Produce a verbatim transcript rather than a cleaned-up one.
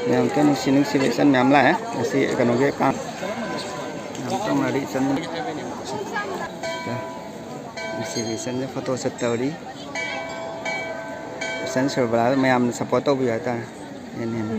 ꯃꯌꯥꯝ ꯀꯟꯅ ꯅꯨꯡꯁꯤ ꯅꯨꯡꯁꯤꯕ ꯏꯆꯟ ꯃꯌꯥꯝ ꯂꯥꯛꯑꯦ ꯉꯁꯤ ꯀꯩꯅꯣꯒꯤ ꯀꯥꯡ꯫ ꯌꯥꯝ ꯇꯧꯅꯔꯤ ꯏꯆꯟ꯫ ꯅꯨꯡꯁꯤꯕ ꯏꯆꯟꯁꯦ ꯐꯣꯇꯣ ꯁꯨꯠ ꯇꯧꯔꯤ꯫ ꯏꯆꯟ ꯁꯨꯔꯕꯂꯥꯗ ꯃꯌꯥꯝꯅ ꯁꯞꯄꯣꯔꯠ ꯇꯧꯕꯤꯌꯨ ꯍꯥꯏꯇꯥꯔꯦ꯫ ꯍꯦꯟꯅ ꯍꯦꯟꯅ꯫